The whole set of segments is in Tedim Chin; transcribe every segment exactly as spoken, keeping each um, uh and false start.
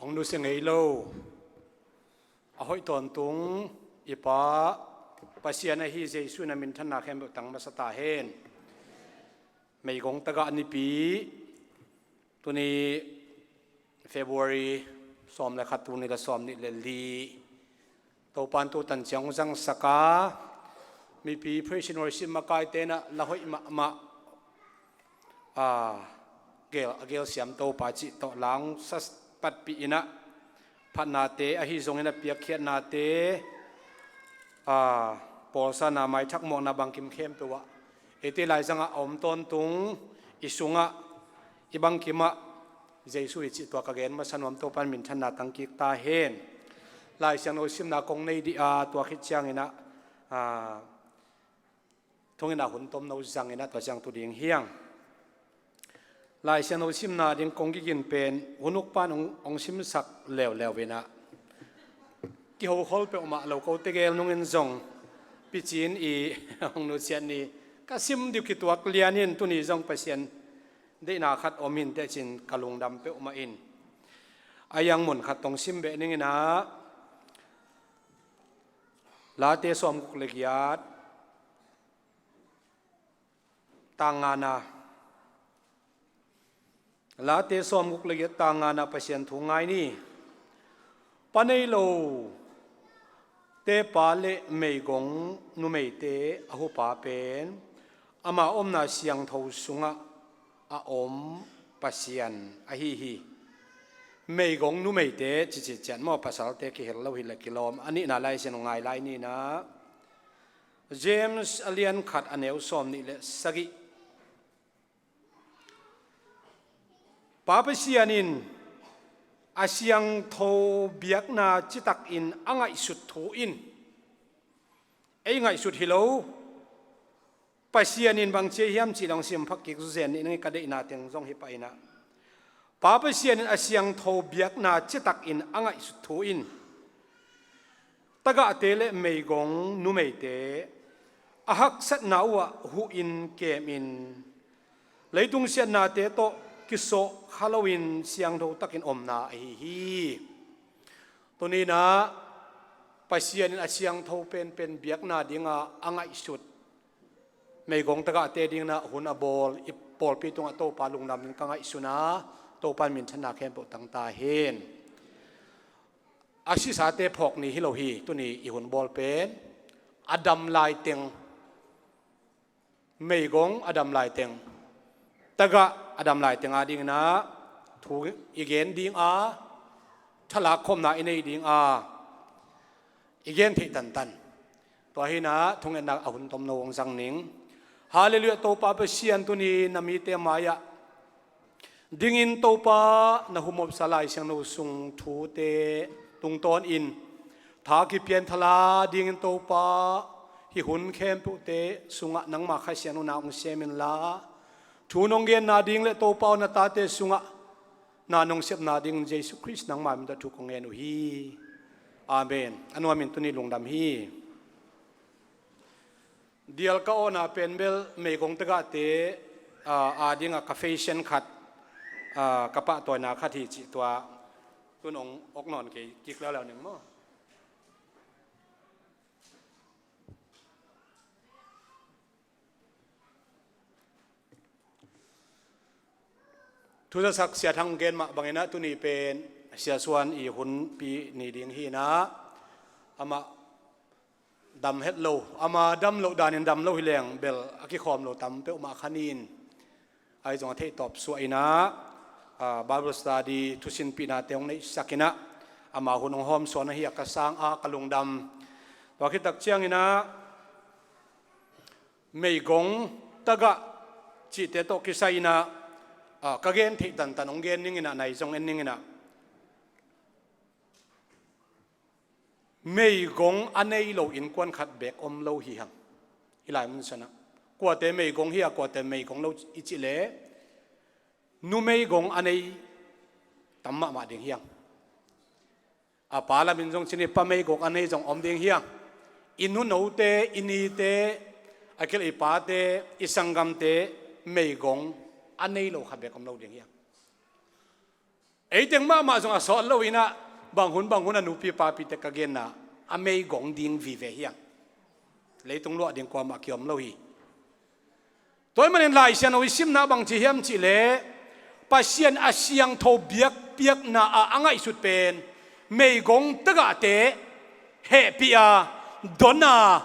Hong nusia ngei lo, a hoih tawntung i Pa Pasian ahi Jesuh in a minthanna khempeuh tang masa ta hen. Meigong tagah nipi, tuni February sawm le khat, tuni le sawm nih le li, Topa in tutan ciang hong zangsak a, mipi praise and worship makaite in a la hoih mahmah, a gel, a gelsiam Topa cih tawh la hong sa patpih in a, phatnate ahi zongin a piakkhiatnate, a, pawlsana maithak muakna bangkim khempeuh ah eite laizangah a om tawntung i sungah, i bangkim ah Jesuh hi cih tua ka gen masa nuam, Topa in minthanna tangkik ta hen. Lai Siangtho simna kong nei dih a, tua khit ciangin a, a, thungetna hun tomno zangin a tua ciang tu ding hi hang. Lai Siangtho simna ding kong kigin pen hun uk pan hong, hong simsak leuleu in a, kihokhol peuhmah lo, ko tegel nungin zong picin i hong nusiat ni, ka sim dih uh kituak lianin tuni zong Pasian deihna khat om hi inteh cin ka lungdam peuhmah in. A, hiang mun khat tawh hong sim beh ning in a, Late sawmguk le giat, tang ngana. Late sawmguk le giat, tang ngana Pasian thu ngai ni. Pa nei lote pa le meigong numeite a hupa pen ama omna siangtho sungah a om Pasian ahi hi. Meigong numeite cicit ciat maw, pasalte kihel lo hi le kilawm. A nihna Lai Siangtho ngai lai ni in a, James a lian khat, a neu sawm nih le sagih. Pa Pasian in a siangtho biakna citakin a ngaihsut thu in, ei ngaihsut hi lo, Pasian in bang ci hiam cih dong sim phak kik zuzen nih nang i, ka deihna teng zong hi pah in a. Pa Pasian in a siangtho biakna citakin a ngaihsut thu in, tagahte le meigong numeite a haksatna uhah huhin kemin, leitung siatnate tawh kisawh kha loin siangtho takin omna ahi hi. Tuni in a, Pasian in a siangtho penpen biakna dinga a ngaihsut meigong tagahte ding in a hun a bawl i pawlpi tungah Topa lungdam in ka ngaihsun a, Topa in minthanna khempeuh tang ta hen. A sisate phawk ni hi lo hi, tuni i hun bawl pen a dam lai teng, meigong a dam lai teng, tagah a dam lai teng a ding in a thu i gen ding a, thalak khawmna i nei ding a, i gen theih tantan. Tua hi in a, thungetna a hun tomno hong zang ning. Halleluiah, Topa Pasian, tuni na mite mai-ah dingin Topa na humopsa Lai Siangtho sung thute tungtawnin tha kipian thala dingin Topa, hih hun khempeuhte sungah nangma Kha Siangtho na hong sem inla, thu nong genna ding le Topa aw na tate sungah na nong sepna ding Jesuh Khrist nangma min tawh thu kong ngen uh hi. Amen. A nuamin tuni lungdam hi. Dial ka awna pen bel meigong tagahte, a, a dinga ka fashion khat, a, ka pahtawina khat hi cih tua tun hong awk nawn kei kik leuleu ning maw. Thuzasak Sia Thang gen mah bangin a, tuni pen Sia Suan i hunpi ni ding hi in a, amah dam het lo, ama dam loh danin dam lo hi leng bel a kikhawm lo tam peuhmah kha ni in, ahi zong a theihtawp suah in a, a, Bible study thusinpihnate hong neihsak in a, ama hun hong hawmsawn ahi a ka sang a ka lungdam. Tua khit tak ciangin a, meigong tagah cihte tawh kisai in a, a, ka gen theih tantan hong gen ning in a, nai zong en ning in a. Meigong a nei lo innkuan khat beek om lo hi hang. Hih lai mun sanah kuate meigong hi a, kuate meigong lo i cih leh, nu meigong a nei tam mahmah ding hi hang. A pa lamin zong ci ni, pa meigong a nei zong om ding hi hang. I nunote, i nite, a kilh i pate, i sanggamte meigong a nei lo khat beek om lo ding hi hang. Ei teng mahmah zong a sawt lo inah, bang hun bang hun a nupi papite ka genna a meigong ding vive hiam? Leitung luah ding kuamah kiom lo hi. Tua ahih manin Lai Siangtho i simna bang ci hiam cih leh, Pasian a siangtho biakpiakna ah a ngaihsut pen meigong tagahte hehpih a, don a,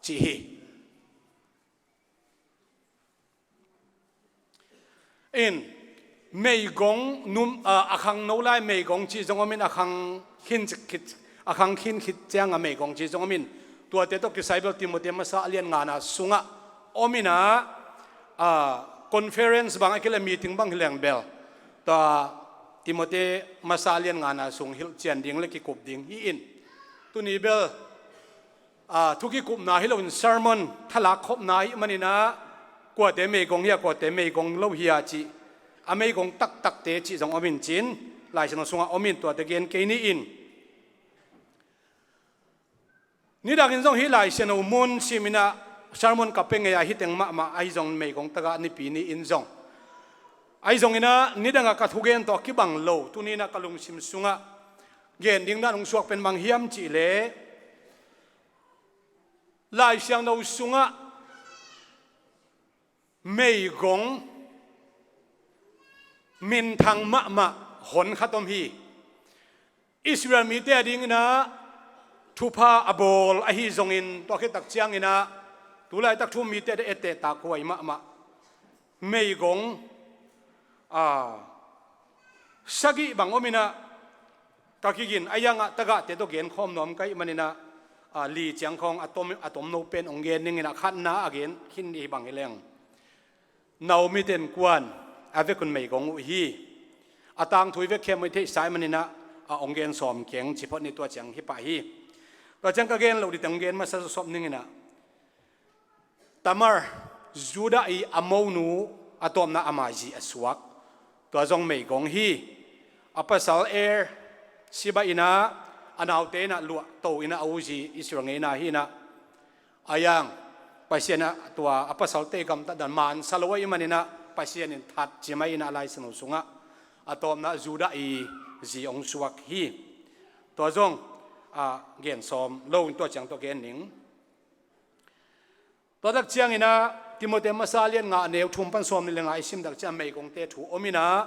ci hi. In, meigong num, a, a khangno lai meigong cih zong om in, a khang khin khit, a khang khin khit ciang a meigong cih zong om in, tuate tawh kisai bel Timoti masa a lian ngana sungah om inah, a, conference bang a kile meeting bang hi leng bel, tua Timoti masa a lian ngana sung hilh cian ding le kikup ding hi in. Tuni bel, a, thu kikupna hi loin sermon thalak khopna ahih maninah, kuate meigong hia, kuate meigong lo hia cih, a meigong taktakte cih zong om in cin, Lai Siangtho sungah om in, tuate gen kei ni in. Nidangin zong hih Lai Siangtho mun sim inah sermon ka pia ngei a, hih teng mahmah ahi zong meigong tagah nipi ni in zong. Ahi zong inah nidangah ka thugen tawh a kibang lo, tuni inah ka lungsim sungah gen ding dan hong suak pen bang hiam cih leh, Lai Siangtho sungah meigong minthang mahmah hon khat om hi. Israel mite a dinginah thupha a bawl ahi zongin, tua khit tak cianginah tulaitak thu mite etteh takhuai mahmah meigong, a, sagih bang om inah, ka kigin a iangah tagahte tawh genkhawm nuam ka hih maninah, a, li ciang khawng a tom, a tomno pen hong gen ning inah, khatna a gen khin hi bang hi leng, Naomi ten kuan a vekun meigong uh hi. A tangthu i vek khem uh i theihsa ahih maninah, a, hong gen sawm keng ci phot ni, tua ciang hi pah hi. Tua ciang ka gen loh dingte hong gen masa sawm ning inah, Tamar, Judah i a monu, a tawpna ama zi a suak, tua zong meigong hi. A pasal Er, Seba inah, a naute inah luahto inah a u zi Israel ngeina hi inah, a iang, Pasian a tua a pasalte gamtatna mansa lo ahih maninah, Pasian in that ci mai inah Lai Siangtho sungah a tawpna Judah i zi hong suak hi. Tua zong, a, gen sawm lo in, tua ciang tawh gen ning. Tua tak cianginah Timoti masa lian nga a neu thum pan sawm nih le nga i sim tak ciang meigongte thu om inah,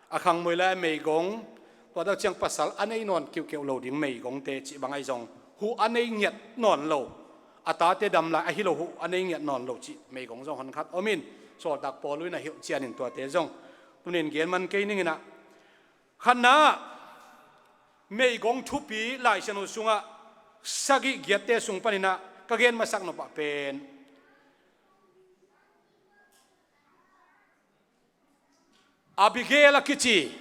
a khangmoi lai a meigong, tua tak ciang pasal a nei nawn kiuhkeuh lo ding meigongte cih bang ahi zong, huh a nei ngiat nawn lo, a tate dam lai ahi lo huh a nei ngiat nawn lo cih meigong zong hon khat om in, sawltak Paul in a hilh cianin tuate zong tunin gen man kei ning inah, khatna, meigong thupi Lai Siangtho sungah sagih giatte sung paninah ka gen masak nopah pen Abigail a kici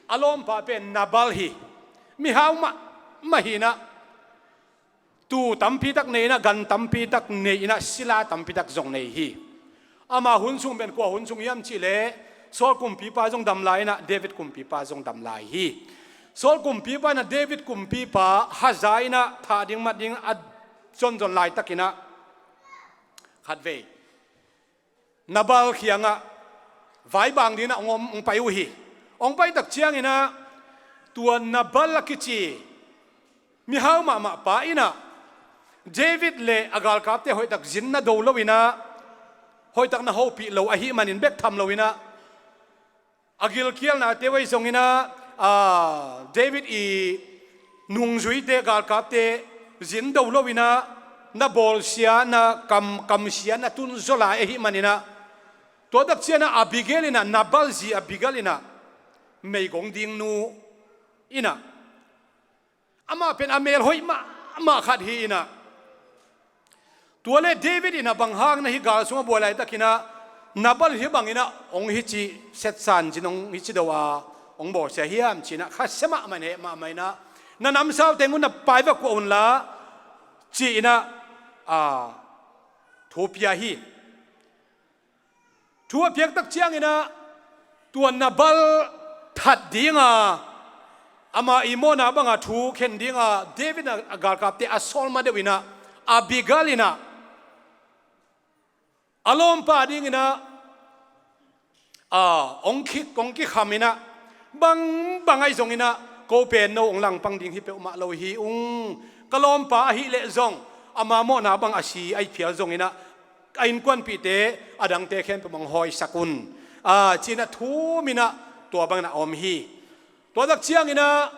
a lawmpa pen Nabal hi. Mihau mahmah hi inah, tuu tampi tak nei inah, gan tampi tak nei inah, sila tampi tak zong nei hi. Ama hun sung pen kua hun sung hiam cih leh, Saul kumpipa zong dam lai inah, David kumpipa zong dam lai hi. Saul kumpipa inah David kumpipa haza inah thah ding mat ding a zonzon laitakinah, khatvei Nabal kiangah vaibang dinginah hong om, hong pai uh hi. Hong pai tak cianginah tua Nabal a kici mihau mahmah pa inah David le a galkapte hoihtak zin na do lo inah, hoihtak na hopih lo ahih manin bek tham lo inah, a gilkialnate uh ahi zonginah, a, David i nungzuite, galkapte zin do lo inah, na bawlsia, na kam, kamsia na tunzaw lai ahih maninah, tua tak cianah Abigail inah, Nabal zi Abigail inah meigong dingnu inah, amah pen a mel hoih mahmah khat hi inah, tua le David inah bang hang na hih gal sungah buai laitakinah Nabal hih banginah hong hici setsan zin, hong hici do a hong bawlsia hiam ci inah, khasia mahmah in, heh mahmah inah, na namsau teng un na pai va kuah unla ci inah, a, thu pia hi. Thu a piak tak cianginah tua Nabal that dinga, ama ihmawhna banga thu khen dinga David a galkapte a sawl ma deuh inah, Abigail inah a lawmpa dinginah, a, hong khik, hong kikham inah, bang, bang ahi zonginah, ko pen no hong langpang ding hi peuhmah lo hi ung. Ka lawmpa ahih leh zong, ama mawhna bang a si ahi phial zonginah, a innkuanpihte, a dangte khempeuh hong hawisak un. A, ci-inah thum inah, tua bangin a om hi. Tua tak cianginah,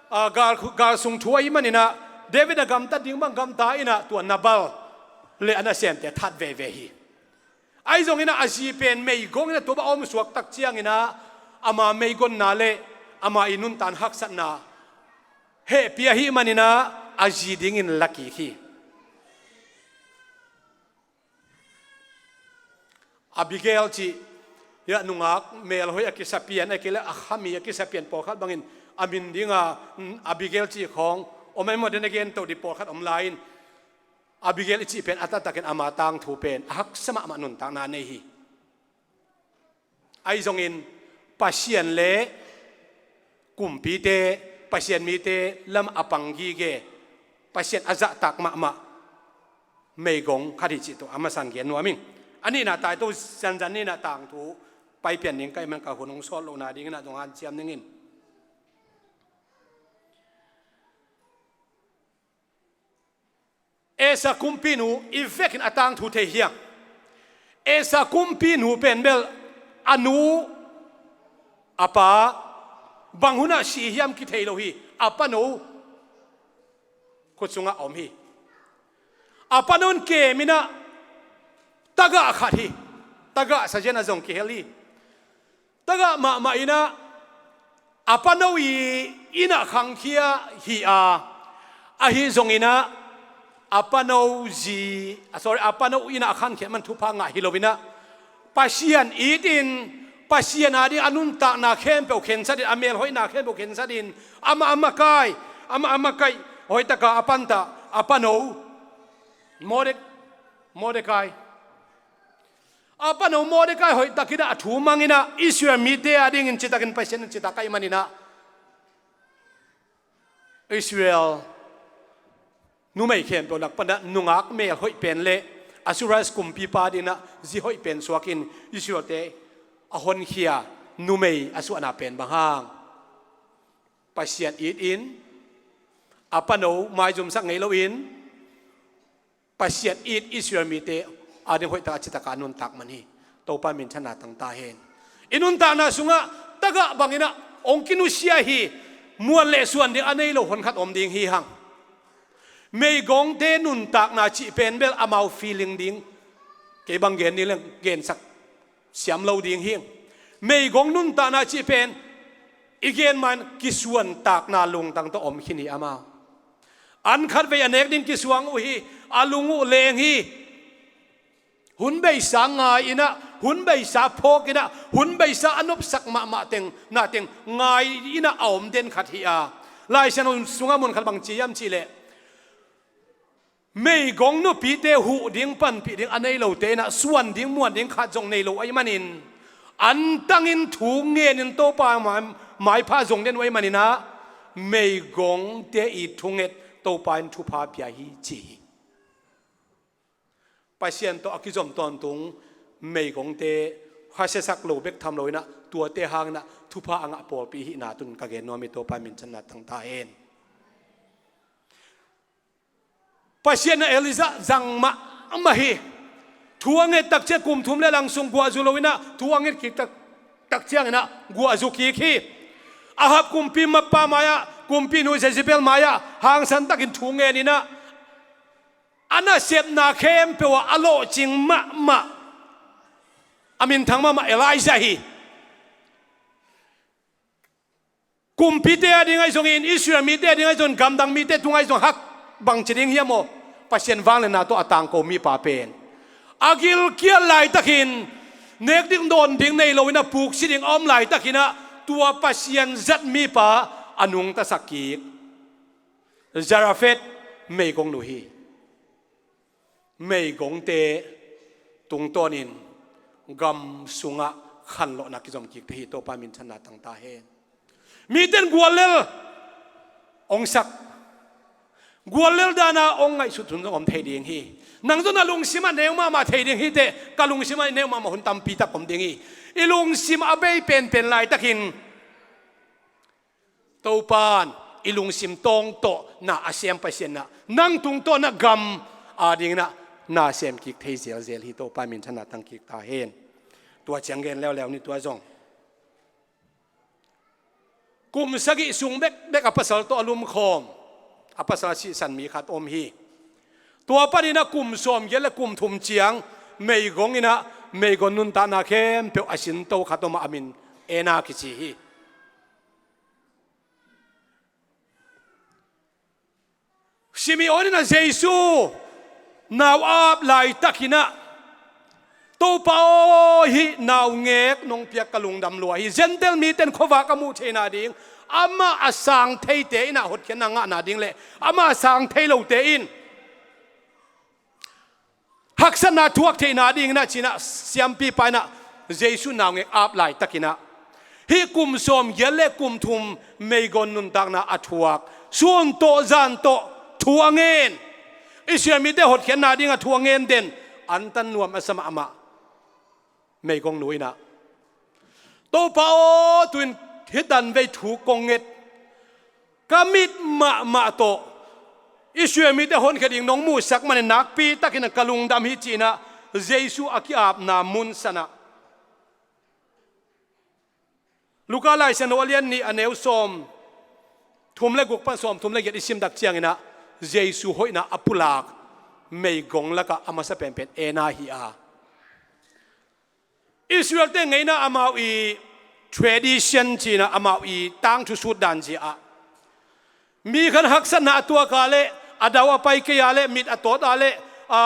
a, gal, gal sung thu ahih maninah, David a gamtat ding bang gamta inah, tua Nabal le a nasemte that veve hi. Ahi zonginah a zi pen meigong inah tua bang a om suak tak cianginah ama meigonna le ama i nuntan haksatna hehpih ahih maninah a zi dingin la kik hi. Abigail cih, hiah nungak melhoih a kisa pian, a kile a khami a kisa pian pawlkhat bangin a min dinga, mm, Abigail cih khawng om ahi maw, den a gen to dih pawlkhat om lai-in, Abigail i cih pen a taktakin ama tangthu pen a haksa mahmah nuntakna nei hi. Ahi zongin Pasian le kumpite, Pasian mite lam a pang gige, Pasian a zahtak mahmah meigong khat hi cih tawh a masa-in gen nuam ing. A nihna tai to, zanzan nihna tangthu pai pian ding ka hih man ka hun hong sawt lohna dingin a dong hanciam ning in. Asa kumpinu i vekin a tangthu thei hiam? Asa kumpinu pen bel a nu, a pa, bang hunah si hiam kithei lo hi. A pano khut sungah a om hi. A pano in kem inah tagah khat hi. Tagah sazian a zong kihel hi. Tagah mahmah inah a pano i innah khangkhia hi a, ahi zonginah a pano zi, ah, sorry, a pano innah a khangkhia man thupha ngah hi loinah Pasian it in, Pasian ading a nuntakna khempeuh khensat in, a melhoihna khempeuh khensat in, amah a makai, amah a makai hoihtaka a pantah a pano Mordek-, Mordekai. A pano Mordekai hoihtakinah a thu manginah Israel mite adingin citakin Pasian in citak ahih maninah Israel numei khempeuh lak panah nungak melhoih pen le Asuras kumpipa dinah zi hoih pen suakin Israelte a honkhia numei a suahna pen bang hang? Pasian it in, a pano maizumsak ngei loin Pasian it Israel mite ading hoihtak a citaka a nuntak man hi. Topa minthanna tangta hen. I nuntakna sungah tagah banginah hong kinusia hi. Muan le suan ding a nei lo honkhat om ding hi hang. Meigongte nuntakna cih pen bel amau feeling ding. Kei bang gen ni leng gensak siam lo ding hi. Meigong nuntakna cih pen i gen man kisuantakna lungtang tawh om khin hi amau. An khatvei a nek ding kisuang uh hi, a lung uh leng hi. Hun beisa ngai inah, hun beisa phawk inah, hun beisa a nopsak mahmah teng, na teng ngai inah a om den khat hi a. Laisiangtho sungah mun khat bang ci hiam cihleh, meigong nupite huh ding panpih ding a nei lote inah suan ding muan ding khat zong nei lo ahih manin antangin thu ngenin Topa mai, maipha zong den uh ahih maninah meigongte i thunget Topa in thupha pia hi ci hi. Pasian tawh a kizom tawntung meigongte khasiasak lo bek tham loinah tuate hanginah thupha a ngah pawlpi ihihna tun ka gen nuam hi. Topa minthanna tangta hen. Pasian in Elijah zang mahmah hi. Thu a nget takciang kum thum le lang sung guah zu loinah thu a nget kik tak, takcianginah guah zu kik hi. Ahab kumpipa mai-ah, kumpinu Jezebel mai-ah hangsan takin thu ngeninah a nasepna khempeuh ah a lawhcing mahmah, a minthang mahmah Elijah hi. Kumpite ading ahi zongin, Israel mite ading ahi zongin, gamdang mite tungah ahi zong hak bangci ding hiam aw? Pasian vangliatna tawh a tangko mipa pen a gilkial laitakin nek ding dawn ding nei loinah puksi ding a om laitakinah tua Pasian zat mipa a nungtasak kik Zarephath meigongnu hi. Meigongte tungtawnin gam sungah khanlawhna kizom kik thei hi. Topa minthanna tangta hen. Miten guallel hong sak, guallel dana hong ngaihsut hun zong om thei ding hi. Nang zong na lungsim ah neu mahmah thei ding hi teh, ka lungsim ah neu mahmah hun tampi tak om ding hi. I lungsim a bei penpen laitakin Topa in i lungsim tawng tawh na a sem Pasian in ah nang tungtawn ah gam adingin ah na sem kik thei zelzel hi. Topa minthanna tang kik ta hen. Tua ciang gen leuleu ni, tua zong kum sagih sung bekbek a pasal tawh a lumkhawm, a pasal sihsan mi khat om hi. Tua panin ah kum sawmgiat le kum thum ciang meigong in ah, meigong nuntakna khempeuh a sinto khat om a, a min Anna kici hi. Simeon in ah Jesu nau ap laitakin ah, "Topa aw, hih naungek nong piak ka lungdam lua hi. Gentile mite in khuavak a muh theihna ding, amah a sang theite in ah hotkhiatna ngahna ding le amah a sang thei lote in haksatna thuak theihna dingin ah," ci-in ah siampipa in ah Jesu naungek ap laitakin ah, hih kum sawmgiat le kum thum meigong nuntakna a thuak, sun tawh zan tawh thu a ngen, Israel mite hotkhiatna ding a thu a ngen den, antan nuam a sa mahmah meigong nu in ah, "Topa aw, tu-in hih tanvei thu kong nget, ka mit mahmah tawh Israel mite honkhia ding nong muhsak manin nakpi takin ah ka lungdam hi," ci-in ah Jesu a ki-apna mun san ah, Luka Laisiangtho a lian nih, a neu sawm thum le guk pan sawm thum le giat i sim tak ciangin ah Jesu hoihna a pulak meigong lakah a masa penpen Anna hi a, Israelte ngeina, amau i tradition ci-in ah, amau i tangthu sut dan zia ah, mi khat haksatna a tuak a leh, a dau a pai kei a leh, mit a tawt a leh, a,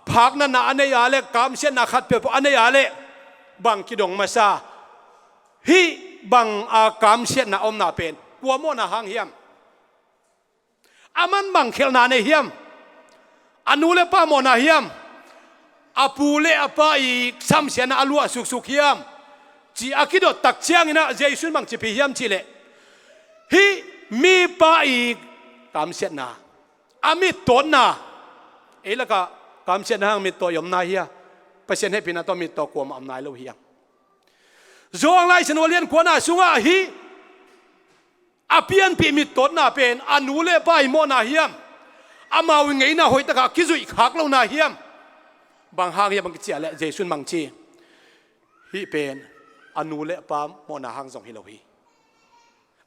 phaknatna a nei a leh, kamsiatna khat peuhpeuh a nei a leh, bang kidong masa? Hih bang a kamsiatna omna pen kua mawhna hang hiam? Aman bang khialhna nei hiam? A nu le pa mawhna hiam? A pu le a pa i samsiatna a luah suksuk hiam? Ci a kidot tak ciangin ah Jesu in bang ci pih hiam cih leh, hih mipa i kamsiatna, a mittawtna, ei lakah kamsiatna hang mittawt i om nai hia? Pasian hehpihna tawh mittawt kuamah om nai lo hi hang. Johan Laisiangtho a lian kuana sungah hih a pianpih mittawtna pen a nu le pa i mawhna hiam? Amau i ngeina hoihtakah kizuih khak lohna hiam? Bang hang hiam bang kici a leh, Jesu in bang ci, hih pen a nu le pa mawhna hang zong hi lo hi.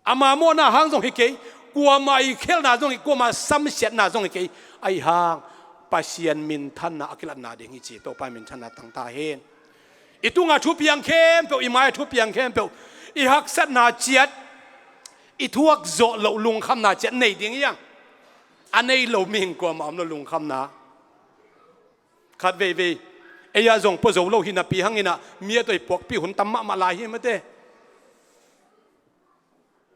Ama mawhna hang zong hi kei, kuamah i khialhna zong hi, kuamah samsiatna zong hi kei. Ahi hang Pasian minthanna a kilatna ding hi ci. Topa minthanna tang ta hen. I tungah thupiang khempeuh, i mai-ah thupiang khempeuh, i haksatna ciat, i thuak zawh loh lungkhamna ciat nei ding hi hang. A nei lo mihing kuamah om lo lungkhamna. Khat veivei, ei-ah zong pua zo lo hi napi hangin ah, mi a tawh i puakpih hun tam mahmah lai hi mate.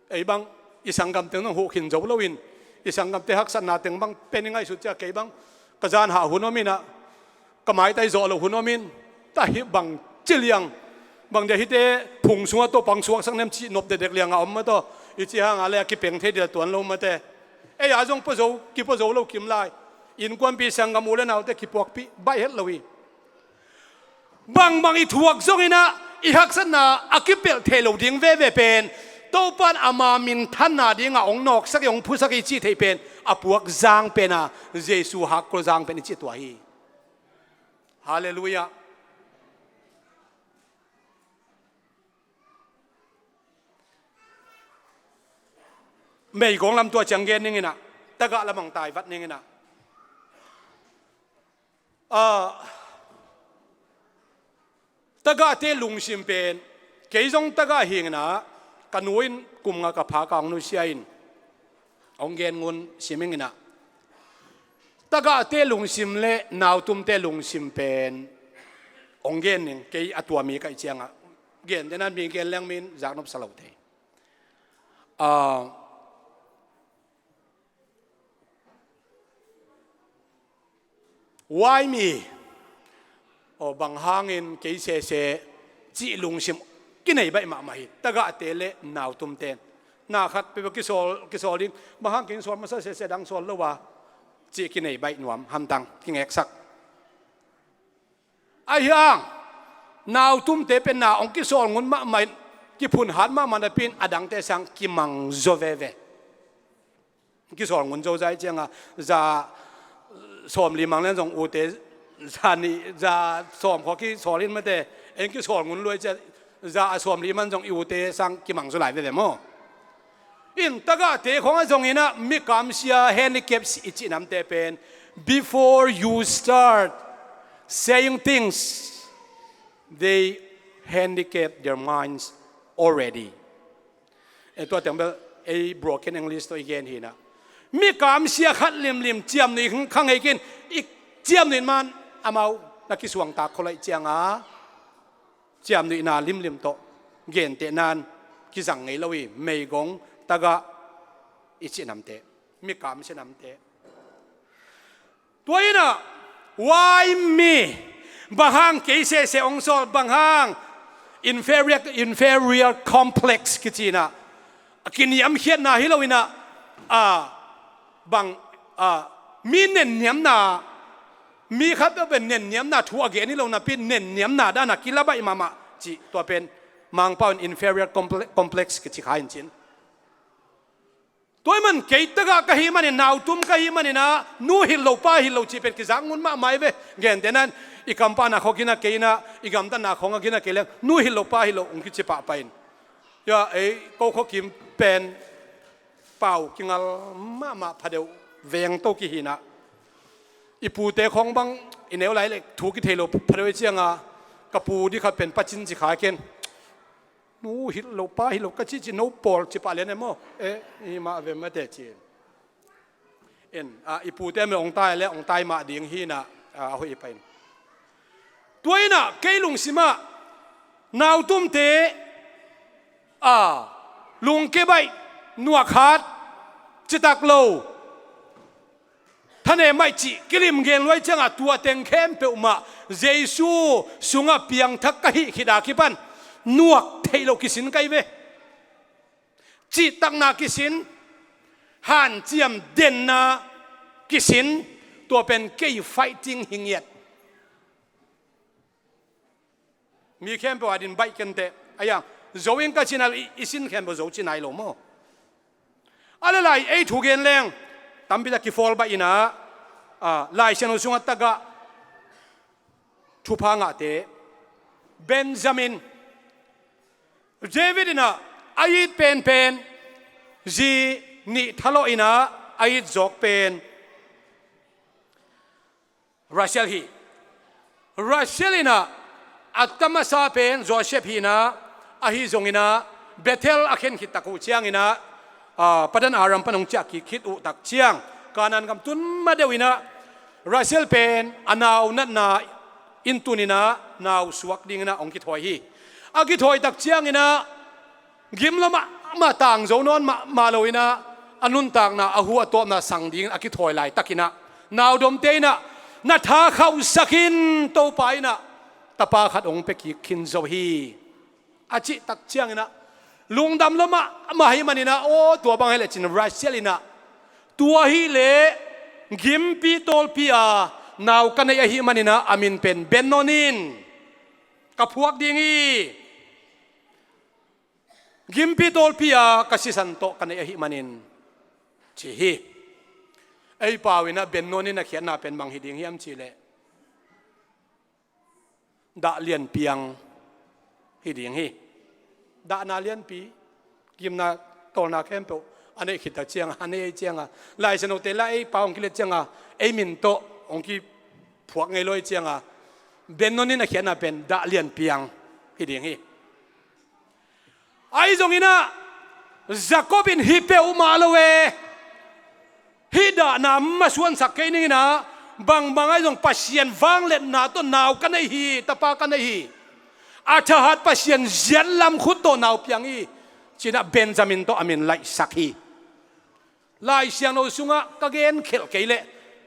Ei bang, i sanggamteng zong huh khin zo loin, i sanggamte haksatna teng bang pen i ngaihsut ciah, kei bang ka zan hah hun om in ah, ka maitai zawh loh hun om in, ta hi bang ci liang, bang dia hihte phung sungah tawh pang suaksak nem cih nop dekdek liang a om mah tawh, i cih hang a leh a kipeng thei ding a tuan lo mate. Ei-ah zong pua zo, kipua zo lo kim lai. Innkuanpih, sanggam, u le naute kipuakpih baih het lo hi. Bangbang i thuak zongin ah, i haksatna a kipelh thei lo ding veve pen, Topa in ama minthanna dingah hong nawksak hi, hong phusak hi cih theih pen, a puak zang pen a, Jesu hakkol zang pen i cih tua hi. Halleluiah. Meigong lam tua ciang gen ning in ah, tagah lam hong tai vat ning in ah. Ah, tagahte lungsim pen, kei zong tagah hi ing in ah, ka nu in kum nga ka pha ka hong nusia in, hong gen ngun sim ing in ah. Tagahte lungsim le nautumte lungsim pen hong gen ning, kei a tua mi ka hih ciangah. Gen den a mi gen leng mi in zaknop sa lo thei. Ah, why me? Aw, bang hangin kei sese cih lungsim kinei baih mahmah hi, tagahte le nautumte in. Na khat peuh kisawl, kisawl ding, bang hang kei in sawl masa sese, dang sawl lo a. Cih kinei baih nuam hamtang kingeksak. Ahi hang nautumte pen na hong kisawl ngun mahmah in, kiphun hat mahmah napi in a dangte sang kimang zaw veve. Kisawl ngun zo zai cianga za sawmli mang lian zong ute za nih za sawm khawng kisawl in mate. Eng kisawl ngun luai cia za a sawmli man zong i ute sang kimang zaw lai veve maw? In tagahte khawng a zong inah mi kamsia handicaps i cih namte pen, before you start saying things, they handicap their minds already. E, tua teng bel ei broken English tawh i gen hinah, mi kamsia khat limlim ciamnuih kha ngei kin, i ciamnuih man amau na kisuangtak kholaih cianga ciamnuihna limlim tawh gentehnan kizang ngei lo hi. Meigong, tagah i cih namte, mi kamsia namte. Tua inah why me? Bang hang kei sehseh hong sawl? Bang hang inferior, inferior complex kici inah a kiniamkhiatna hi lo inah, a, bang, a, mi nenniamna, mi khat peuh pen nenniamna thu a gen hi lo napi nenniamna dana kilabaih mahmah cih tua pen Mangpau in inferior comple-, complex kici kha in cin. Tua ahih man kei tagah ka hih manin, nautum ka hih maninah nu hilh lo pa hilh lo cih pen kizak ngun mahmah hi ve. Gentehnan i kampahna khawng ginah kei inah, i gamtatna khawng a ginah kei leng nu hilh lo pa hilh lo hong kici pahpah in. Tua ei ko khuakim pen pau kingal mahmah phadeuh veng to kihinah, i pute khawng bang i neu lai le thu kithei lo phadeuh i cianga, ka pu dikhat pen pacin ci kha ken. Nu hilh lo pa hilh lo ka cihcih no pawl ci pah lian e maw? E, i mah ve mate ci. En, a, i pute mel hong tai le hong tai mah ding hinah, a, a hoih i pain. Tua inah kei lungsimah nautumte, a, lungke baih, nuakhat, citak lo, thanem maih cih kilim gen luai ciangah tua teng khempeuh mah Jesu sungah piangthak ka hih khit a kipan nuak theih loh kisin ka hi ve. Cihtakna kisin, hanciam denna kisin, tua pen kei fighting hi ngiat. Mi khempeuh adin baih kenteh a iang zo in ka cina i, i sin khempeuh zo ci nai lo maw? A le lai ei thugen leng tampi tak kifawl baih inah, a, Lai Siangtho sungah tagah thupha ngahte, Benjamin, David inah a it penpen zi nih thalawh inah a it zawk pen Rachel hi. Rachel inah a ta masa pen Joseph hi inah, ahi zonginah Bethel a khen khit tak uh cianginah, a, Padan Aram pan hong ciah kik khit uh tak ciang Kanaan gam tun ma deuh inah Rachel pen a nau natna in tun inah nau suak dinginah hong kithawi hi. A kithawi tak cianginah gim lo mahmah, tang zo nawn mahmah lo inah a nuntakna, a hu a tawpna sang dingin a kithawi laitakinah naudomte inah na tha khauhsak in, Topa inah tapa khat hong pia kik khin zo hi, a cih tak cianginah lungdam lo mahmah ahih maninah, aw, tua bang hi lecin Rachel inah tua hileh gimpi tawlpi a nau ka neih ahih maninah a min pen Benoni in ka phuak ding hi. Gimpi tawlpi a ka sisan tawh ka neih ahih manin ci hi. Ei pau inah Benoni in a khiatna pen bang hi ding hiam cihleh, dah lianpiang hi ding hi. Dahna lianpi, gimna tawlna khempeuh a neih khit tak cianga, a neih ei cianga, Lai Siangthote la ei pau hong kilet cianga ei min tawh hong kiphuak ngei lo ei cianga, Benoni in a khiatna pen dah lianpiang hi ding hi. Ahi zonginah Jacob in hi peuhmah lo e, hih dahna masuansak kei ninginah, bangbang ahi zong Pasian vangliatna tawh nau ka neih hi, tapa ka neih hi, a thahat Pasian ziatlam khut tawh nau piang hi, cinah Benjamin tawh a min laihsak hi. Lai Siangtho sungah ka genkhelh kei leh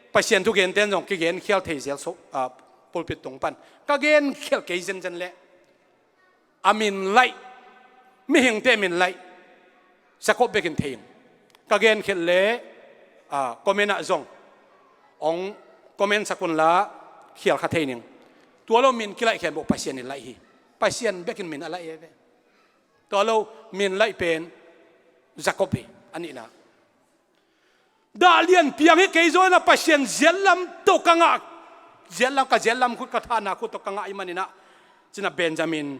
Pasian thugenten zong kigenkhial thei zel so, a, pulpit tung pan ka genkhelh kei zenzen leh a min laih, mihingte min laih Jacob bekin thei in, ka genkhelh leh, a, comment ah zong Hong comment sak unla, khial kha thei ning. Tua lo min kilaih khempeuh Pasian in laih hi. Pasian bekin min a laih hi ve. Tua lo min laih pen Jacob hi, a nihna. Dah lian piang hi kei zaw inah Pasian ziatlam tawh ka ngah, ziatlam, ka ziatlam khut, ka thahna khut tawh ka ngah ahih maninah, cinah Benjamin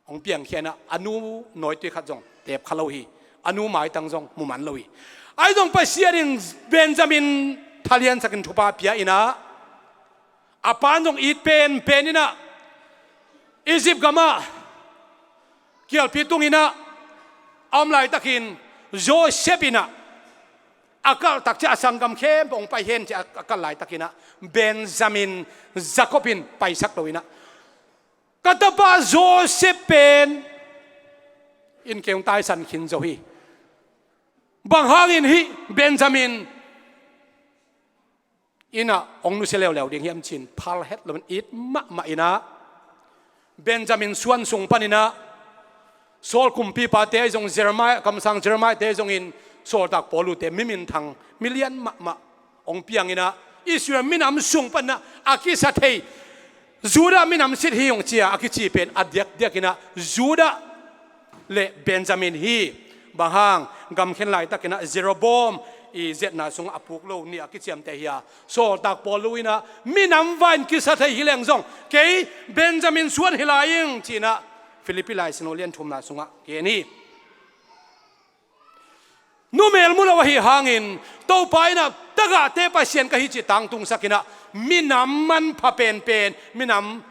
hong piangkhia inah a nu nawitui khat zong teep kha lo hi. A nu maitang zong mu man lo hi. Ahi zong Pasian in Benjamin thaliansakin thupha pia inah, a pan zong it penpen inah Egypt gamah kialpi tung inah a om laitakin Joseph inah a kalh tak ciah a sanggam khempeuh hong pai hen ci a, a kalh laitakinah Benjamin, Jacob in paisak lo inah, ka tapa Joseph pen in kei hong taisan khin zo hi. Bang hangin hih Benjamin inah hong nusia leuleu ding hiam ci-in phal het loin it mahmah inah, Benjamin suan sung paninah Saul kumpipate ahi zong, Jeremiah, kamsang Jeremiah-te ahi zongin, sawltak Paul-te, mi minthang, milian mahmah hong piang inah, Israel minam sung paninah a kisa thei Judah minam sit hi ung ci-a a kici pen a diakdiak inah Judah le Benjamin hi. Bang hang, gamkhen laitakinah Jeroboam i zetna sungah a puk lo ni a kiciamteh hi a, sawltak Paul inah minam vai-in kisa thei hi leng zong kei Benjamin suan hi lai ing ci-inah Philippi Lai Siangtho lian thumna sungah gen hi. Numel mu lo ahih hangin Topa inah tagahte Pasian ka hi cih tangtungsak inah minam manpha penpen, minam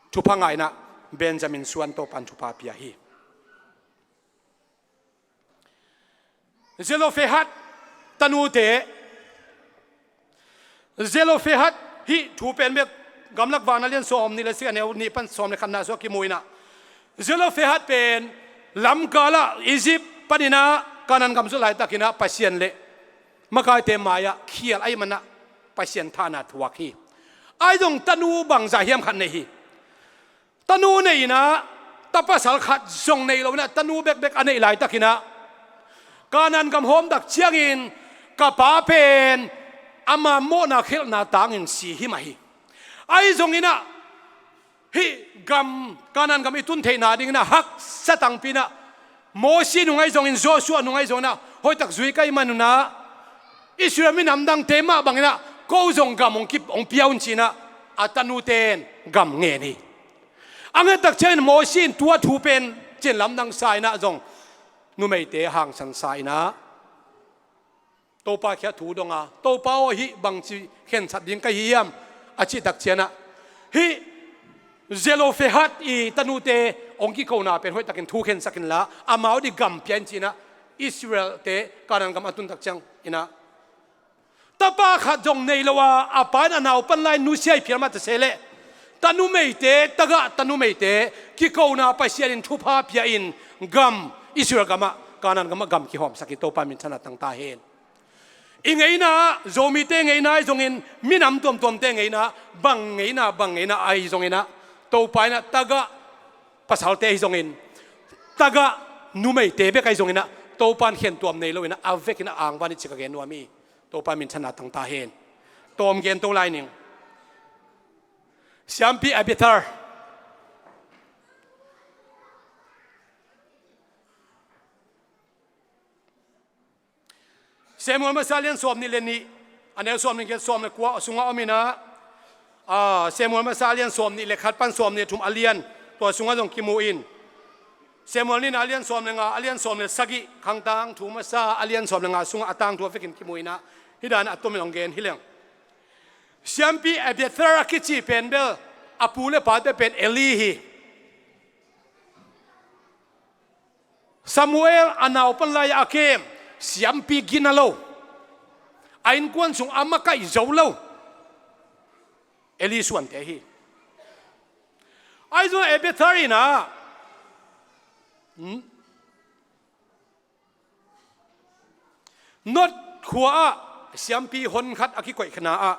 thupha ngah inah Benjamin suan Topa in thupha pia hi. Zelophehad tanute. Zelophehad hih thu pen bek Gamlak Vakna lian sawmnih le sagih, a neu nih pan sawm le khatna sungah kimu inah, Zelophehad pen lamkalah Egypt paninah Kanaan gam zot laitakinah Pasian le makaite mai-ah khial ahih manah Pasian thahna thuak hi. Ahi zong tanu bangzah hiam khat nei hi. Tanu nei inah, ta pasal khat zong nei lo inah, tanu bekbek a neih laitakinah, Kanaan gam hawm tak ciangin ka pa pen ama mawhna khelhna tangin si hi mah hi. Ahi zonginah hih gam, Kanaan gam i tun theihna dinginah haksa tangpi inah, Mosi nung ahi zongin, Joshua nung ahi zonginah hoihtak zui ka hih manunah, Israel minam dangte mah banginah ko zong gam hong kip, hong pia un ci-inah a tanute in gam ngen hi. A nget tak ciangin Mosi in tua thu pen cin lamdang sa inah zong numeite hangsan sa inah, Topa kiang thu dong a, Topa aw, hih bangci khensat ding ka hi hiam, a cih tak ciangah, hih Zelophehad i tanute hong kikona pen hoihtakin thu khensak inla, amau ading gam pia in ci-inah Israel-te Kanaan gam a tun tak cianginah, tapa khat zong nei lo a, a pa in a naupan lai nusia hi phial mah ta se leh, tanumeite, tagah tanumeite kikona Pasian in thupha pia in gam, Israel gamah, Kanaan gamah gam kihawmsak hi. Topa minthanna tang ta hen. I ngeina, Zomite ngeina ahi zongin, minam tuamtuamte ngeina, bang ngeina, bang ngeina ahi zonginah, Topa inah tagah pasalte ahi zongin, tagah numeite bek ahi zonginah, Topa in khentuam nei loinah a vekinah angvan i ci ka gen nuam hi. Topa minthanna tang ta hen. Tawm gen to lai ning. Siampi Abiathar. Samuel masa lian sawmnih le nih, a neu sawmnih le giat, sawm le kua sungah om inah, a, Samuel masa lian sawmnih le khat pan sawmnih le thum a lian, tua sungah zong kimu in. Samuel nihna a lian sawm le nga, a lian sawm le sagih, Khangtang thu masa a lian sawm le nga sungah a tangthu a vekin kimu inah, hih danah a tomin hong gen hi leng. Siampi Abiathar a kici pen bel a pu le pate pen Eli hi. Samuel a naupan lai-ah a kem, siampi gina lo, a innkuan sung a makaih zo lo Eli suante hi. Ahi zong Abiathar inah, hmm? Not khua-ah siampi honkhat a kikoihna ah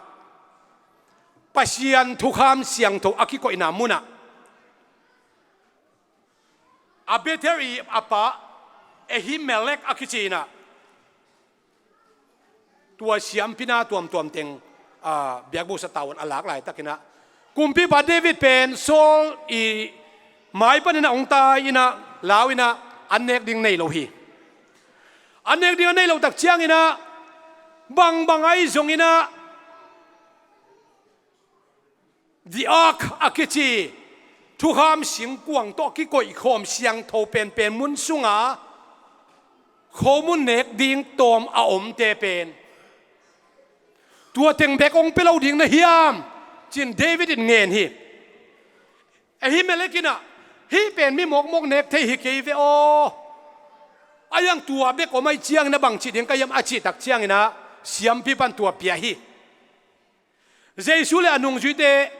Pasian thukham siangtho a kikoihna munah Abiathar i a pa Ahimelek a kici inah, tua siampi na tuamtuam teng, a, biakbuk sa tavuan a lak laitakin ah, kumpipa David pen Saul i mai panin ah hong tai in ah, lau in ah, an nek ding nei lo hi. An nek ding a nei lo tak ciangin ah, bangbang ahi zongin ah, the ark a kici thukham singkuang tawh kikoih khawm siangtho penpen mun sunga khomun nek ding tawm a omte pen tua teng bek hong pia lo ding na hiam, ci-in David in ngen hi. Ahimelek in ah, hih pen mi mawkmawk nek thei hi kei ve aw. A hiang tua bek om ahih ciangin ah bang cih ding ka hiam, a cih tak ciangin ah siampi pan tua pia hi. Jesu le a nungzuite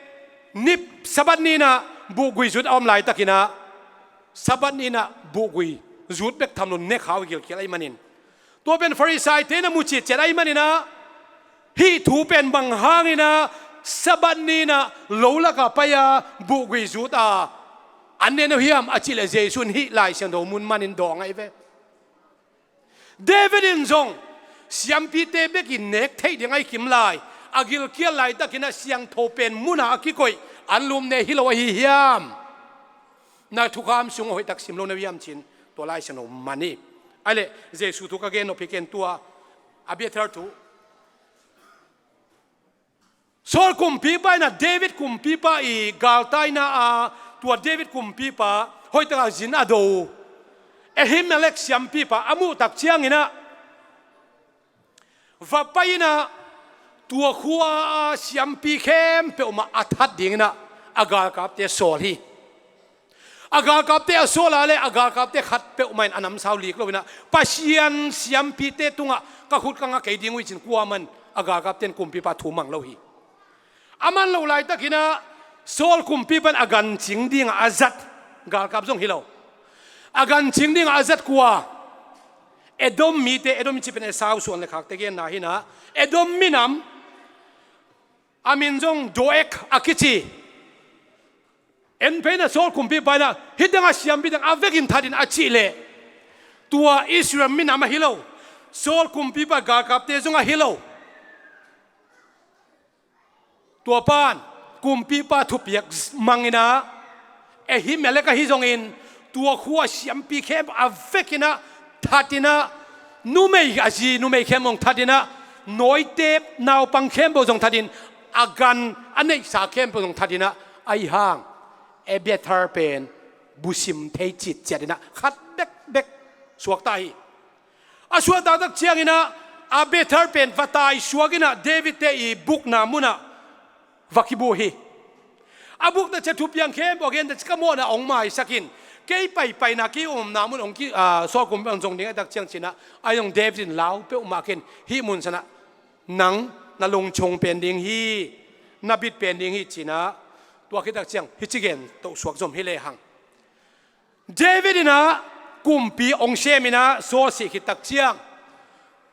ni Sabbath ni-in ah buhgui zut a om laitakin ah, Sabbath ni-in ah buhgui zut bek tham lo, ne kha uh gilkial ahih manin, tua pen Farisai-te in ah mu citciat ahih manin ah, hih thu pen bang hangin ah Sabbath ni-in ah lo lakah pai-a buhgui zut a an ne uh hiam a cih leh, Jesu in hih Lai Siangtho mun manin dawng ahi ve. David in zong siampite bekin nek theih ding ahi kim lai, a gilkial laitakin ah siangtho pen muna a kikoih anlum ne hi lo ahi hiam? Na thukham sung hoihtak sim lo na hiam, ci-in tua Lai Siangtho man hi. Ahih leh Jesu thu ka gen nop hi ken, tua Abiathar thu. Saul kumpipa in ah David kumpipa i galtaina a, tua David kumpipa hoihtak a zin a do uh Ahimelek siampipa a muh tak ciangin ah, va pai in ah tua khua a siampi khempeuh mah a that dingin ah a galkapte sawl hi. A galkapte a sawl a leh a galkapte khat peuhmah in a namsau lik lo in ah, Pasian siampite tungah ka khut ka nga kei ding uh hi, ci-in kuamah in a galkapte in kumpipa thu mang lo hi. A man loh laitakin ah Saul kumpipa in a gancing dingah a zat galkap zong hi lo. A gancing dingah a zat kua? Edom mite, Edom i cih pen Esau suan le khakte genna hi in ah, Edom minam, a min zong Doeg a kici. En phei in ah Saul kumpipa in ah, hih teng a siampi teng a vekin that in a cih leh, tua Israel minam ahi lo, Saul kumpipa galkapte zong ahi lo, tua pan kumpipa thupiak mang in ah, Ahimelek ahi zongin tua khua siampi khempeuh a vekin ah that in ah, numei, a zi numei khempeuh zong that in ah, nawitep naupang khempeuh zong that in, a gan a neihsa khempeuh zong that in ah, ahi hang Abiathar pen busim thei citciat in ah khat bekbek suakta hi. A suakta tak ciangin ah Abiathar pen va taisuak in ah Davidte i bukna munah va kibu hi. A bukna ciang thupiang khempeuh a gen ta ciang, ka mawhna hong maisak in, kei paipaina, kei omna mun hong ki, a, Saul kumpipa hong zong ding a tak ciang, ci-in ah, ahi zong David in lau peuhmah ken, hih mun sanah nang na lungchung pen ding hi, na bit pen ding hi, ci-in ah tua khit tak ciang hih ci gen toh suak zom hi lehang. David in ah kumpi hong sem in ah Saul sih khit tak ciang,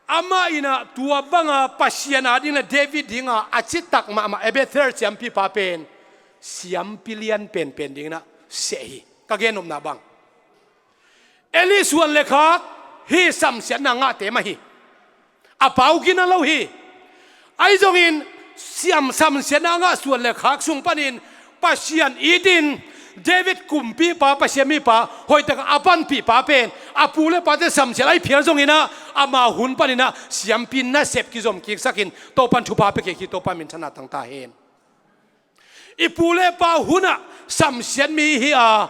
amah in ah tua banga Pasian ading le David dinga a citak mahmah Abiathar siampipa pen siampi lian penpen dingin ah seh hi. Ka gen nopna bang, Eli suan le khak hih samsiatna ngahte mah hi. A pau gina lo hi. Ahi zongin siam samsiatna ngah suan le khak sung panin Pasian itin David kumpipa, Pasian mipa hoihtak a panpihpa pen a pu le pate samsiat ahi phial zongin ah, ama hun panin ah siampi nasep kizom kiksakin Topan thupha pia kik hi. Topan minthanna tang ta hen. I pu le pa hunah samsiat mi hi a,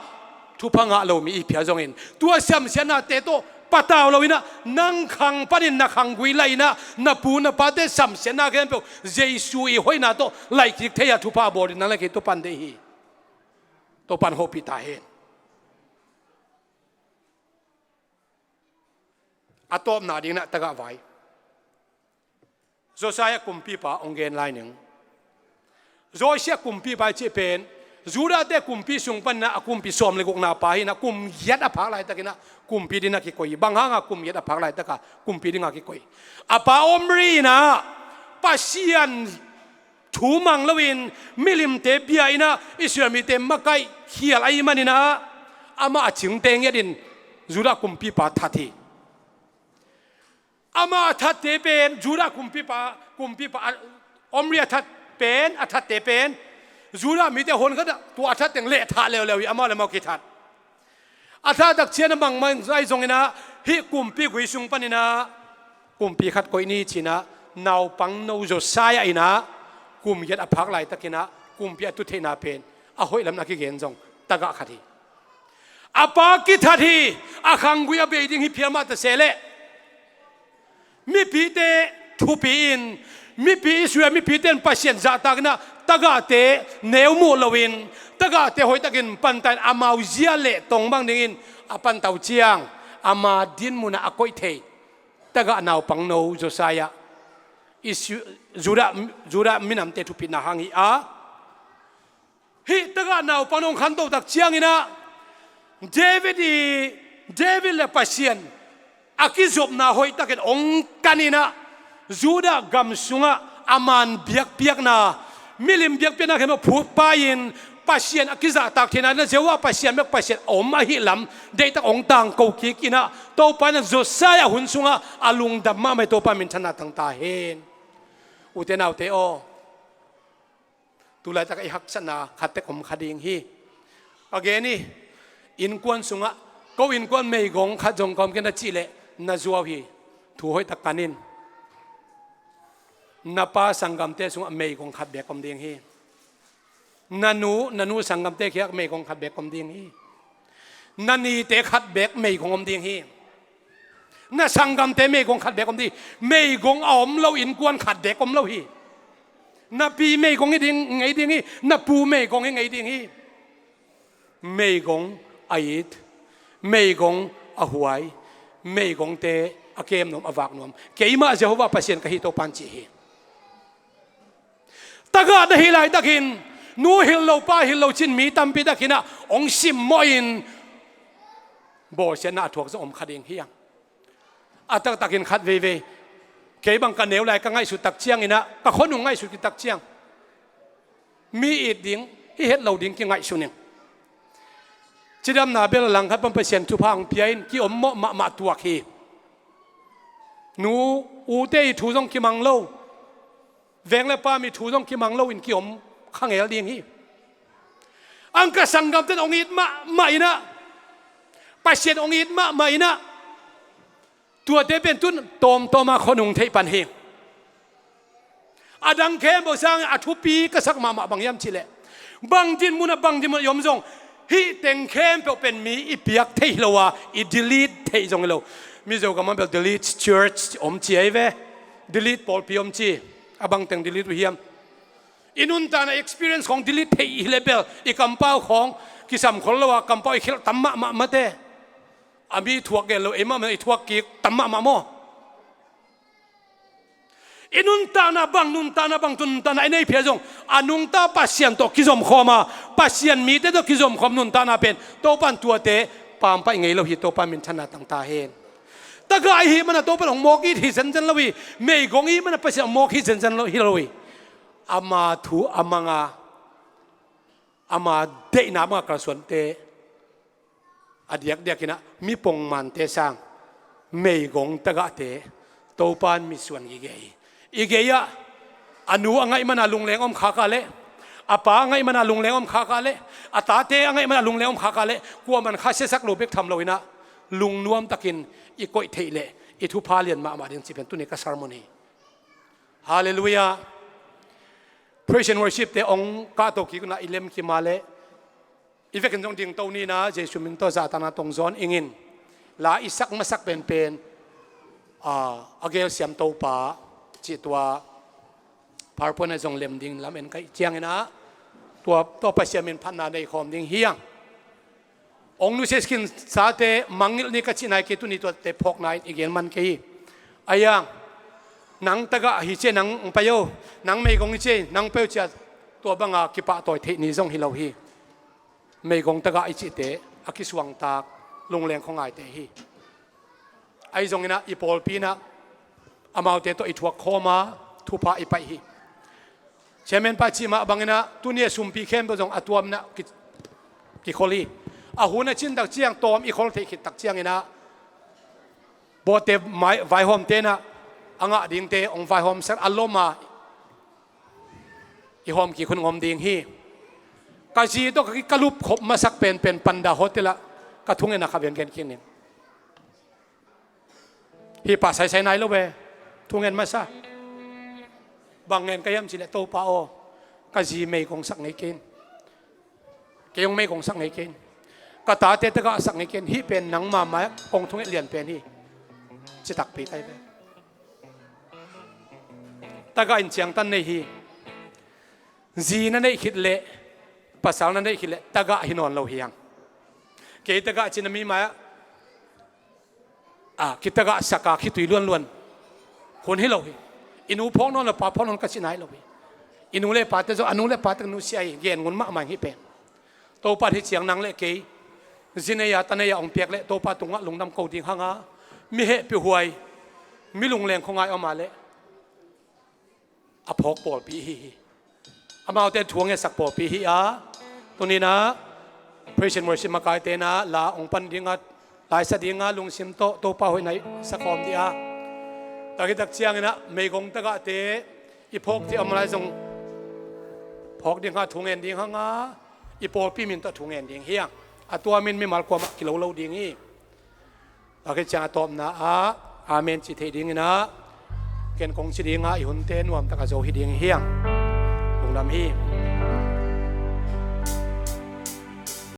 thupha ngah lo mi i phial zongin, tua samsiatnate tawh patau lo in ah, nang khang panin na khanggui laih in ah, na pu na pate samsiatna khempeuh Jesu i hoihna tawh laih kik thei a, thupha a bawl in nang le kei Topan deih hi. Topan hopih ta hen. A tawpna dingin ah tagah vai. Josiah kumpipa hong gen lai ning. Josiah kumpipa i cih pen Judahte kumpi sung panin ah a kumpi sawm le gukna pa hi in ah, kum giat a phak laitakin ah kumpi dingin ah kikoih hi. Bang hanga kum giat a phak laitaka kumpi dingin ah kikoih? A pa Omri in ah Pasian thu mang loin milimte bia in ah Israel mite makaih khial ahih manin ah, amah a cingte ngiatin Judah kumpipa that hi. Ama a thatte pen Judah kumpipa, kumpipa a, Omri a that pen, a thatte pen Judah mite hon khat ah tua a that teng leh thah leuleu hi, amau le amau kithat. A thahtak ciang a bangmah ahi zongin ah, hih kumpi gui sung panin ah kumpi khat koih ni ci-in ah naupangno Josiah in ah kum giat a phak laitakin ah kumpi a tu theihna pen a hoih lamah a kigen zong tagah khat hi. A pa kithat hi. A khanggui a bei ding hi phial mah ta se leh, mipite thupi in, mipi Israel mipite in Pasian zahtakin ah tagahte neu muh loin, tagahte hoihtakin panta in amau zia le tong bang dingin a panta uh ciang, ama dinmun ah a koih thei tagah naupangno Josiah, Isu-, Judah, Judah minamte thupitna hang hi a, hih tagah naupangno hong khantoh tak ciangin ah David i, David le Pasian a kizopna hoihtakin hong kanin ah, Judah gam sungah a man biakpiakna, milim biakpiakna khempeuh phutpai-in Pasian a kizahtak theihna dingin ah Jehovah Pasian bek Pasian a om ahih lam deihtak hong tangko kik in ah, Topa in ah Josiah hun sungah a lungdam mahmah hi. Topa minthanna tang ta hen. Ute naute aw, tu laitak i haksatna khat tek om kha ding hi. A gen hi, innkuan sungah, ko innkuan meigong khat zong ka om kei na cih leh na zuau hi. Thu hoihtak kan in. Na pa sanggamte sungah meigong khat beek om ding hi. Na nu, na nu sanggamte kiangah meigong khat beek om ding hi. Na nite khat beek meigong om ding hi. Na sanggamte meigong khat beek om ding hi. Meigong a om lo innkuan khat beek om lo hi. Na pi meigong hi ding, ngei ding hi. Na pu meigong hi ngei ding hi. Meigong a it, meigong a huai, meigongte a kem nuam, a vak nuam. Keimah Jehovah Pasian ka hi, Topa'n ci hi. Tagah na hih laitakin nu hilh lo, pa hilh lo ci-in mi tampi takin ah hong simmawhin bawlsiatna a thuak zong om kha ding hi hang. A taktakin khat veivei, kei bang ka neu lai ka ngaihsut tak ciangin ah, ka khuanung ngaihsut kik tak ciang, mi it ding, hih het lo ding kingaihsun ing. Cidamna bel a langkhat pan Pasian thupha hong pia in, ki-ommawh mahmah tuak hi. Nu, ute i thu zong kimang lo, veng le pam i thu zong kimang loin ki-om kha ngel ding hi. Ang ka sanggamte in hong it mahmah in ah, Pasian hong it mahmah in ah, tuate pen tun tawmtawm a khuanung theih pan hi. A dang khempeuh sangin a thupi ka sak mahmah bang hiam cih leh, bang dinmun ah, bang dinmun ah i om zong, hih teng khempeuh pen mi i piak thei hi lo a, i delete thei zong hi lo. Mizo gam ah bel delete church om ci ahi ve. Delete pawlpi om ci. A bang teng delete uh hiam? I nuntakna experience khawng delete thei hi leh bel i kampau khawng kisam khol lo a, kampau i khelh tam mahmah mate. A mi thuak gen lo, ei mahmah i thuak kik tam mahmah maw? I nuntakna bang, nuntakna bang, nuntakna i nei phial zong, a nungta Pasian tawh kizomkhawm a, Pasian mite tawh kizomkhawm nuntakna pen Topa'n tuate pampaih ngei lo hi. Topa minthanna tang ta hen. Tagah i hih man a Topa'n hong mawk it hi zenzen lo hi. Meigong i hih man a Pasian hong mawk hi zenzen lo hi lo hi. Ama thu a mang a, ama deihna bang a kalsuante a diakdiakin ah mi pongmante sang meigong tagahte Topa'n mitsuan gige hi. I gei ah a nu a ngaih man a lungleng om khak a leh, a pa a ngaih man a lungleng om khak a leh, a tate a ngaih man a lungleng om khak a leh, kuaman kha siasak lo bek tham loin ah lungnuam takin i koih theih leh i thupha lian mahmah ding cih pen tuni ka sermon hi. Halleluiah. Praise and worship te hong kahto kik un ah i lem kim a leh, i vekin zong dingto ni in ah, Jesu min tawh zahtakna tawh hong zawn ing in. La i sak masak penpen, a, a gelsiam Topa cih tua PowerPoint ah zong lem ding lamen ka hih ciangin ah, tua, tua Pasian min phatna nei khawm ding hi hang. Hong nusia khin sate mangngilh ni ka cihna hi kei, tuni tuate phawkna in i gen man kei hi. Ahi hang, nang tagah hi ci-a nang hong pai o, nang meigong hi ci-a nang pai o ci-a, tua banga kipahtawi theih ni zong hi lo hi. Meigong tagah i cihte a kisuangtak lungleng khuangaite hi. Ahi zongin ah i pawlpi in ah amaute tawh i thuak khawm a, thupha i paih hi. Chairman pa cih mah bangin ah tuni a sumpi khempeuh zong a tuam in ah ki, kikhol hi. A hun a cin tak ciang tawm i khol theih khit tak ciangin ah Bawhte mai, vaihawm tenah a ngah dingte hong vaihawm sak a lom a i hawm kik hun hong om ding hi. Ka zi tawh ka ki ka lup khop masak penpen Panda Hotel ah ka thungen a kha beng gen kik ning. Hih pa saisai nai lo ve. Thungen masa. Bang ngen ka hiam cih leh, Topa aw, ka zi meigong sak ngei kei in. Kei hong meigong sak ngei kei in. Ka tate tagah sak ngei kei in. Hih pen nangma mai-ah kong thunget lian pen hi. Ci takpi kai ve. Tagah in ciangtan nei hi. Zi na neih khit leh, pasal na neih khit leh tagah hi nawn lo hi hang. Kei tagah cih na mi mai-ah a kitagah sak a khitui luanluan hun hi lo hi. I nu phawk nawn lo, pa phawk nawn ka cih nai lo hi. I nu le pate zong, a nu le pate nusia hi, gen ngun mahmah hi pen. Topa hi ciang nang le kei zi nei a ta nei a hong piak leh Topa tungah lungdam ko ding hang a, mi hehpihhuai, mi lungleng khuangai om a leh a phawk pawlpi hi hi. Amaute thu a ngetsak pawlpi hi a, tuni-in ah praise and worship makaite in ah la hong pan ding a, laisa ding a, lungsim tawh Topa hoihna i sakhawm ding a. Tak hi tak ciangin ah meigong tagahte i phawk thei om lai zong phawk ding a, thu ngen ding hang a, i pawlpi min tawh thu ngen ding hi hang. A tua min mimal kuamah kilo lo ding hi. Tua khit ciang a tawpna ah amen cih theih dingin ah ken kong ci ding a, i hunte nuamtak a zo hi ding hi hang. Lungdam hi.